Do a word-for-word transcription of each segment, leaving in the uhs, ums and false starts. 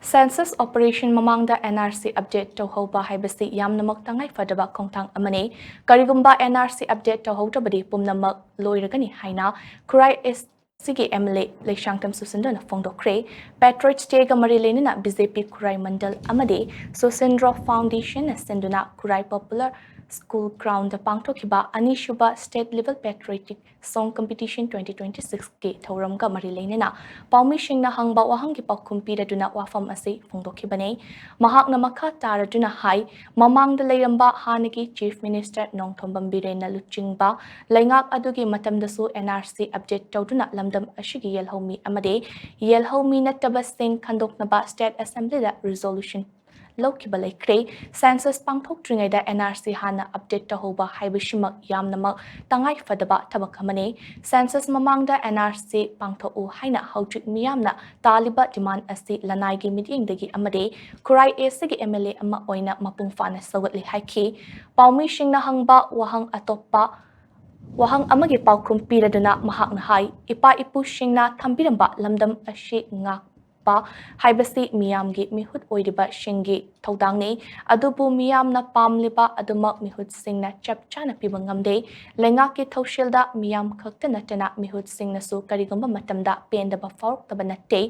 Census operation ꯃꯃꯥꯡꯗ N R C update ꯇꯧꯍꯧꯕ ꯍꯥꯏꯕꯁꯤ ꯌꯥꯝꯅꯃꯛ ꯇꯉꯥꯏ ꯐꯗꯕ ꯈꯣꯡꯊꯥꯡ ꯑꯃꯅꯤ꯫ ꯀꯔꯤꯒꯨꯝꯕ N R C update ꯇꯧꯍꯧꯗ꯭ꯔꯕꯗꯤ ꯄꯨꯝꯅꯃꯛ ꯂꯣꯏꯔꯒꯅꯤ ꯍꯥꯏꯅ ꯈꯨꯔꯥꯏ ꯑꯦꯁ ꯁꯤꯒꯤ M L A Leishangthem ꯁꯨꯁꯤꯟꯗꯨꯅ ꯐꯣꯡꯗꯣꯛꯈ꯭ꯔꯦ꯫ Patriots Day ꯒ ꯃꯔꯤ ꯂꯩꯅꯅ B J P ꯈꯨꯔꯥꯏ ꯃꯟꯗꯜ ꯑꯃꯗꯤ ꯁꯨꯁꯤꯟꯗ꯭ꯔꯣ Foundation ꯅ ꯁꯤꯟꯗꯨꯅ ꯈꯨꯔꯥꯏ Popular School Ground ꯗ ꯄꯥꯡꯊꯣꯛꯈꯤꯕ ꯑꯅꯤꯁꯨꯕ State Level Patriotic Song Competition twenty twenty-six ꯀꯤ ꯊꯧꯔꯝꯒ ꯃꯔꯤ ꯂꯩꯅꯅ ꯄꯥꯎꯃꯤꯁꯤꯡꯅ ꯍꯪꯕ ꯋꯥꯍꯪꯒꯤ ꯄꯥꯎꯈꯨꯝ ꯄꯤꯔꯗꯨꯅ ꯋꯥꯐꯝ ꯑꯁꯤ ꯐꯣꯡꯗꯣꯛꯈꯤꯕꯅꯤ꯫ ꯃꯍꯥꯛꯅ ꯃꯈꯥ ꯇꯥꯔꯗꯨꯅ ꯍꯥꯏ, ꯃꯃꯥꯡꯗ ꯂꯩꯔꯝꯕ ꯍꯥꯟꯅꯒꯤ Chief Minister ꯅꯣꯡꯊꯣꯝꯕꯝ ꯕꯤꯔꯦꯟꯅ ꯂꯨꯆꯤꯡꯕ ꯂꯩꯉꯥꯛ ꯑꯗꯨꯒꯤ ꯃꯇꯝꯗꯁꯨ N R C update ꯇꯧꯗꯨꯅ ꯂꯝꯗꯝ ꯑꯁꯤꯒꯤ ꯌꯦꯜꯍꯧꯃꯤ ꯑꯃꯗꯤ ꯌꯦꯜꯍꯧꯃꯤ ꯅꯠꯇꯕꯁꯤꯡ ꯈꯟꯗꯣꯛꯅꯕ State Assembly ꯗ resolution ꯂꯧꯈꯤꯕ ꯂꯩꯈ꯭ꯔꯦ꯫ Census ꯄꯥꯡꯊꯣꯛꯇ꯭ꯔꯤꯉꯩꯗ N R C ꯍꯥꯟꯅ update ꯇꯧꯍꯧꯕ ꯍꯥꯏꯕꯁꯤꯃꯛ ꯌꯥꯝꯅꯃꯛ ꯇꯉꯥꯏ ꯐꯗꯕ ꯊꯕꯛ ꯑꯃꯅꯤ꯫ Census ꯃꯃꯥꯡꯗ N R C ꯄꯥꯡꯊꯣꯛꯎ ꯍꯥꯏꯅ ꯍꯧꯖꯤꯛ ꯃꯤꯌꯥꯝꯅ ꯇꯥꯜꯂꯤꯕ demand ꯑꯁꯤ ꯂꯅꯥꯏꯒꯤ ꯃꯤꯠꯌꯦꯡꯗꯒꯤ ꯑꯃꯗꯤ ꯈꯨꯔꯥꯏ ꯑꯦꯁ ꯁꯤꯒꯤ M L A ꯑꯃ ꯑꯣꯏꯅ ꯃꯄꯨꯡ ꯐꯥꯅ ꯁꯧꯒꯠꯂꯤ ꯍꯥꯏꯈꯤ꯫ ꯄꯥꯎꯃꯤꯁꯤꯡꯅ ꯍꯪꯕ ꯋꯥꯍꯪ ꯑꯇꯣꯞꯄ ꯋꯥꯍꯪ ꯑꯃꯒꯤ ꯄꯥꯎꯈꯨꯝ ꯄꯤꯔꯗꯨꯅ ꯃꯍꯥꯛꯅ ꯍꯥꯏ, ꯏꯄꯥ ꯏꯄꯨꯁꯤꯡꯅ ꯊꯝꯕꯤꯔꯝꯕ ꯂꯝꯗꯝ ꯑꯁꯤ ꯉꯥꯛꯄ ꯍꯥꯏꯕꯁꯤ ꯃꯤꯌꯥꯝꯒꯤ ꯃꯤꯍꯨꯠ ꯑꯣꯏꯔꯤꯕꯁꯤꯡꯒꯤ ꯊꯧꯗꯥꯡꯅꯤ꯫ ꯑꯗꯨꯕꯨ ꯃꯤꯌꯥꯝꯅ ꯄꯥꯝꯂꯤꯕ ꯑꯗꯨꯃꯛ ꯃꯤꯍꯨꯠꯁꯤꯡꯅ ꯆꯞ ꯆꯥꯅ ꯄꯤꯕ ꯉꯝꯗꯦ꯫ ꯂꯩꯉꯥꯛꯀꯤ ꯊꯧꯁꯤꯜꯗ ꯃꯤꯌꯥꯝ ꯈꯛꯇ ꯅꯠꯇꯅ ꯃꯤꯍꯨꯠꯁꯤꯡꯅꯁꯨ ꯀꯔꯤꯒꯨꯝꯕ ꯃꯇꯝꯗ ꯄꯦꯟꯗꯕ ꯐꯥꯎꯔꯛꯇꯕ ꯅꯠꯇꯦ꯫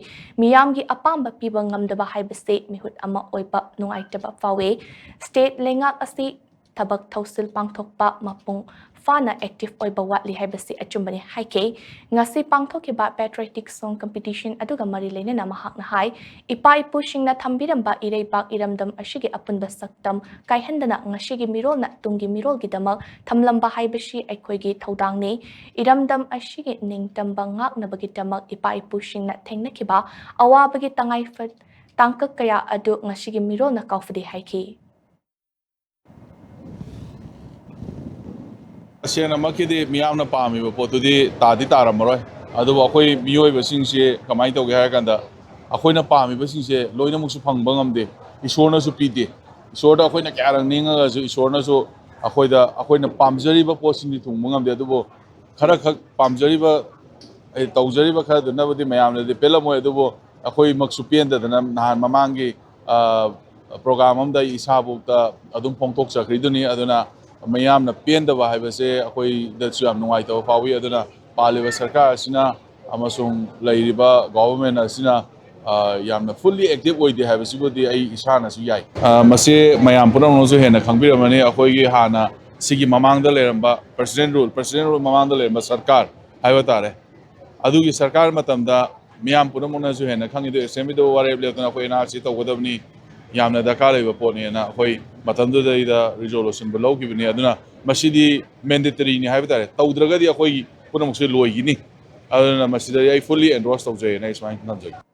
ꯃꯤꯌꯥꯝꯒꯤ ꯑꯄꯥꯝꯕ ꯄꯤꯕ ꯉꯝꯗꯕ ꯍꯥꯏꯕꯁꯤ ꯃꯤꯍꯨꯠ ꯑꯃ ꯑꯣꯏꯕ ꯅꯨꯡꯉꯥꯏꯇꯕ ꯐꯥꯎꯏ꯫ State ꯂꯩꯉꯥꯛ ꯑꯁꯤ ꯊꯕꯛ ꯊꯧꯁꯤꯜ ꯄꯥꯡꯊꯣꯛꯄ ꯃꯄꯨꯡ ꯐꯥꯅ active ꯑꯣꯏꯕ ꯋꯥꯠꯂꯤ ꯍꯥꯏꯕꯁꯤ ꯑꯆꯨꯝꯕꯅꯤ ꯍꯥꯏꯈꯤ꯫ ꯉꯁꯤ ꯄꯥꯡꯊꯣꯛꯈꯤꯕ Patriotic Song Competition ꯑꯗꯨꯒ ꯃꯔꯤ ꯂꯩꯅꯅ ꯃꯍꯥꯛꯅ ꯍꯥꯏ, ꯏꯄꯥ ꯏꯄꯨꯁꯤꯡꯅ ꯊꯝꯕꯤꯔꯝꯕ ꯏꯔꯩꯕꯥꯛ ꯏꯔꯝꯗꯝ ꯑꯁꯤꯒꯤ ꯑꯄꯨꯟꯕ ꯁꯛꯇꯝ ꯀꯥꯏꯍꯟꯗꯅ ꯉꯁꯤꯒꯤ ꯃꯤꯔꯣꯜꯅ ꯇꯨꯡꯒꯤ ꯃꯤꯔꯣꯜꯒꯤꯗꯃꯛ ꯊꯝꯂꯝꯕ ꯍꯥꯏꯕꯁꯤ ꯑꯩꯈꯣꯏꯒꯤ ꯊꯧꯗꯥꯡꯅꯤ꯫ ꯏꯔꯝꯗꯝ ꯑꯁꯤꯒꯤ ꯅꯤꯡꯇꯝꯕ ꯉꯥꯛꯅꯕꯒꯤꯗꯃꯛ ꯏꯄꯥ ꯏꯄꯨꯁꯤꯡꯅ ꯊꯦꯡꯅꯈꯤꯕ ꯑꯋꯥꯕꯒꯤ ꯇꯉꯥꯏꯐ-, ꯇꯥꯡꯀꯛ ꯀꯌꯥ ꯑꯗꯨ ꯉꯁꯤꯒꯤ ꯃꯤꯔꯣꯜꯅ ꯀꯥꯎꯐꯗꯦ ꯍꯥꯏꯈꯤ꯫ ꯇꯁꯦꯡꯅꯃꯛꯀꯤꯗꯤ ꯃꯤꯌꯥꯝꯅ ꯄꯥꯝꯃꯤꯕ ꯄꯣꯠꯇꯨꯗꯤ ꯇꯥꯗꯤ ꯇꯥꯔꯝꯃꯔꯣꯏ꯫ ꯑꯗꯨꯕꯨ ꯑꯩꯈꯣꯏ ꯃꯤꯑꯣꯏꯕꯁꯤꯡꯁꯦ ꯀꯃꯥꯏꯅ ꯇꯧꯒꯦ ꯍꯥꯏꯔ ꯀꯥꯟꯗ, ꯑꯩꯈꯣꯏꯅ ꯄꯥꯝꯃꯤꯕꯁꯤꯡꯁꯦ ꯂꯣꯏꯅꯃꯛꯁꯨ ꯐꯪꯕ ꯉꯝꯗꯦ, ꯏꯁꯣꯔꯅꯁꯨ ꯄꯤꯗꯦ꯫ ꯏꯁꯣꯔꯗ ꯑꯩꯈꯣꯏꯅ ꯀꯌꯥꯔꯛ ꯅꯤꯡꯉꯒꯁꯨ ꯏꯁꯣꯔꯅꯁꯨ ꯑꯩꯈꯣꯏꯗ, ꯑꯩꯈꯣꯏꯅ ꯄꯥꯝꯖꯔꯤꯕ ꯄꯣꯠꯁꯤꯡꯗꯤ ꯊꯨꯡꯕ ꯉꯝꯗꯦ꯫ ꯑꯗꯨꯕꯨ ꯈꯔꯈꯛ ꯄꯥꯝꯖꯔꯤꯕ, ꯑꯩ ꯇꯧꯖꯔꯤꯕ ꯈꯔꯗꯨꯅꯕꯨꯗꯤ ꯃꯌꯥꯝꯅꯗꯤ ꯄꯦꯜꯂꯝꯃꯣꯏ, ꯑꯗꯨꯕꯨ ꯑꯩꯈꯣꯏꯃꯛꯁꯨ ꯄꯦꯟꯗꯗꯅ ꯅꯍꯥꯟ ꯃꯃꯥꯡꯒꯤ ꯄ꯭ꯔꯣꯒ꯭ꯔꯥꯝ ꯑꯃꯗ ꯑꯩ ꯏꯁꯥꯕꯨꯛꯇ ꯑꯗꯨꯝ ꯐꯣꯡꯗꯣꯛꯆꯈ꯭ꯔꯤꯗꯨꯅꯤ꯫ ꯑꯗꯨꯅ ꯃꯤꯌꯥꯝꯅ ꯄꯦꯟꯗꯕ ꯍꯥꯏꯕꯁꯦ ꯑꯩꯈꯣꯏꯗꯁꯨ ꯌꯥꯝ ꯅꯨꯡꯉꯥꯏꯇꯕ ꯐꯥꯎꯏ꯫ ꯑꯗꯨꯅ ꯄꯥꯜꯂꯤꯕ ꯁꯔꯀꯥꯔ ꯑꯁꯤꯅ ꯑꯃꯁꯨꯡ ꯂꯩꯔꯤꯕ ꯒꯣꯚꯔꯟꯃꯦꯟ ꯑꯁꯤꯅ ꯌꯥꯝꯅ ꯐꯨꯜꯂꯤ ꯑꯦꯛꯇꯤꯚ ꯑꯣꯏꯗꯦ ꯍꯥꯏꯕꯁꯤꯕꯨꯗꯤ ꯑꯩ ꯏꯁꯥꯅꯁꯨ ꯌꯥꯏ꯫ ꯃꯁꯤ ꯃꯌꯥꯝ ꯄꯨꯝꯅꯃꯛꯅꯁꯨ ꯍꯦꯟꯅ ꯈꯪꯕꯤꯔꯝꯃꯅꯤ꯫ ꯑꯩꯈꯣꯏꯒꯤ ꯍꯥꯟꯅ ꯁꯤꯒꯤ ꯃꯃꯥꯡꯗ ꯂꯩꯔꯝꯕ ꯄ꯭ꯔꯁꯤꯗꯦꯟ ꯔꯨꯜ, ꯄ꯭ꯔꯁꯤꯗꯦꯟ ꯔꯨꯜ ꯃꯃꯥꯡꯗ ꯂꯩꯔꯝꯕ ꯁꯔꯀꯥꯔ ꯍꯥꯏꯕ ꯇꯥꯔꯦ, ꯑꯗꯨꯒꯤ ꯁꯔꯀꯥꯔ ꯃꯇꯝꯗ ꯃꯤꯌꯥꯝ ꯄꯨꯝꯅꯃꯛꯅꯁꯨ ꯍꯦꯟꯅ ꯈꯪꯉꯤꯗꯣ, ꯑꯦꯁꯦꯝꯕ꯭ꯂꯤꯗ ꯋꯥꯔꯦꯞ ꯂꯦꯞꯇꯅ ꯑꯩꯈꯣꯏ ꯑꯦꯟ ꯑꯥꯔ ꯁꯤ ꯇꯧꯒꯗꯕꯅꯤ, ꯌꯥꯝꯅ ꯗꯔꯀꯥꯔ ꯂꯩꯕ ꯄꯣꯠꯅꯦꯅ ꯑꯩꯈꯣꯏ ꯃꯇꯝꯗꯨꯗꯩꯗ ꯔꯤꯖꯣꯂꯨꯁꯟꯕꯨ ꯂꯧꯈꯤꯕꯅꯤ꯫ ꯑꯗꯨꯅ ꯃꯁꯤꯗꯤ ꯃꯦꯟꯗꯦꯇꯔꯤꯅꯤ ꯍꯥꯏꯕ ꯇꯥꯔꯦ꯫ ꯇꯧꯗ꯭ꯔꯒꯗꯤ ꯑꯩꯈꯣꯏ ꯄꯨꯝꯅꯃꯛꯁꯦ ꯂꯣꯏꯈꯤꯅꯤ꯫ ꯑꯗꯨꯅ ꯃꯁꯤꯗ ꯑꯩ ꯐꯨꯜꯂꯤ ꯑꯦꯟꯗꯣꯔꯁ ꯇꯧꯖꯩꯅ ꯑꯩ ꯁꯨꯃꯥꯏꯅ ꯊꯝꯖꯒꯦ꯫